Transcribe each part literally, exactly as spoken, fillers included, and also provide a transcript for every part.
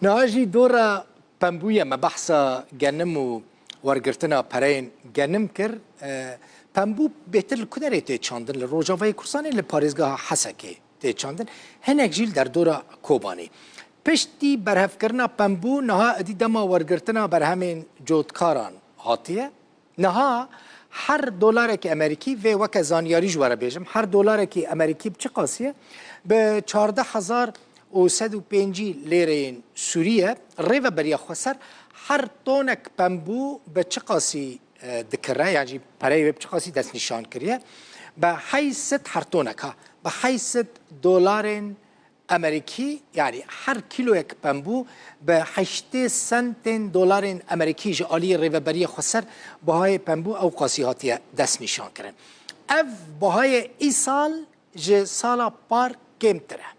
Niha jî dora pembû ye, me behsa genim û wergirtina pereyên genim kir. E, pembû bêtir li ku derê tê çandin? Li Rojavayê Kurdistanê li parêzgeha Hesekê tê çandin. Hinek jî li derdora Kobanê. Piştî berhevkirina pembû niha êdî dema wergirtina berhemên cotkaran hatiye. Niha her dolarekî Amerîkî, vê weke zanyarî ji we re bêjim, her dolarekî Amerîkî bi çi qasî ye? Bi çardeh hezar û sed û pêncî lêreyên Sûrî ye. Rêveberiya xweser her tonek pembû bi çi qasî, e, dikire, yan jî pereyê wê bi çi qasî destnîşan kiriye? Bi heyşt sed, her tonek ha, bi heyşt sed dolarên Amerîkî, yanî her kîloyek pembû bi heştê sentên dolarên Amerîkî ji aliyê Rêveberiya Xweser bihayê pembû ew qasî hatiye destnîşankirin. Ev bihayê îsal ji sala par kêmtir e.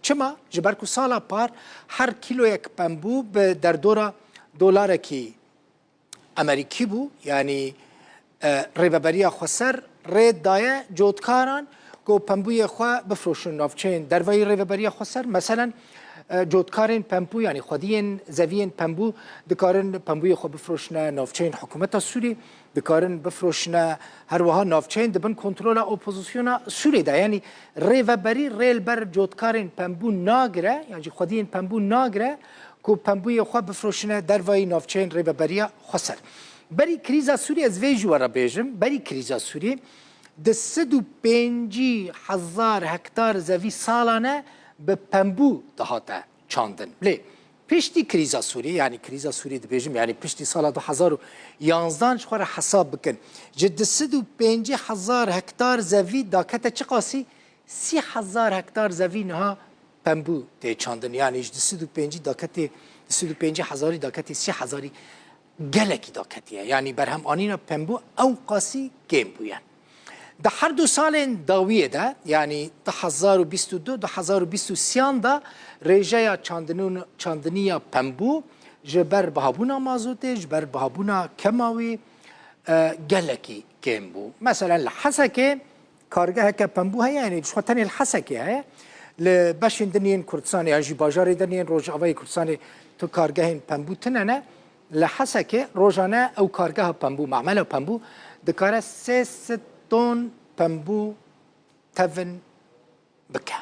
Çima? Ji ber ku sala par her kîloyek pembû bi derdora dolarekî Amerîkî bû, yanî, e, Rêveberiya Xweser rê daye cotkaran ku pembûyê xwe bifroşin navçeyên dervayî Rêveberiya Xweser. Meselen, e, cotkarên pembû, yanî xwediyên zeviyên pembû dikarin pembûyê xwe bifroşine navçeyên hikûmeta Sûrî, dikarin bifroşine her wiha navçeyên di bin kontrola opozisyona Sûrî de. Yanî rêveberî rê li ber cotkarên pembû nagire, yan jî xwediyên pembû nagire ku pembûyê xwe bifroşine dervayî navçeyên Rêveberiya Xweser. Berî krîza Sûrî, ez vê ji we re bêjim, berî krîza Sûrî di sed û pêncî hezar hektar zevî salane bi pembû dihate çandin. Lê piştî krîza Sûrî, yanî krîza Sûrî dibêjim, yanî piştî sala du hezar û yanzdan ji xwe re hesab bikin. Ji du sed û pêncî hezar hektar zevî dakete çi qasî? Sî hezar hektar zevî niha pembû tê çandin. Yanî ji du sed û pêncî daketê, du sed û pêncî hezarî daketê sî hezarî gelekî daketiye. Yanî berhemanîna pembû ew qasî kêm bûye. Di her du salên dawiyê de, yanî du hezar û bîst û du, du hezar û bîst û sêyan de rêjeya çandinûn-, çandiniya pembû ji ber bihabûna mazotê, ji ber bihabûna kema wî, e, gelekî kêm bû. Meselen li Hesekê kargeheke pembû heye, yanî ji xwe tenê li Hesekê heye. Li beşên din yên Kurdistanê yan jî bajarê din yên Rojavayê Kurdistanê tu kargehên pembû tune ne. Li Hesekê rojane ew kargeha pembû, mamela pembû dikare sê sed ton pembû tevin bike.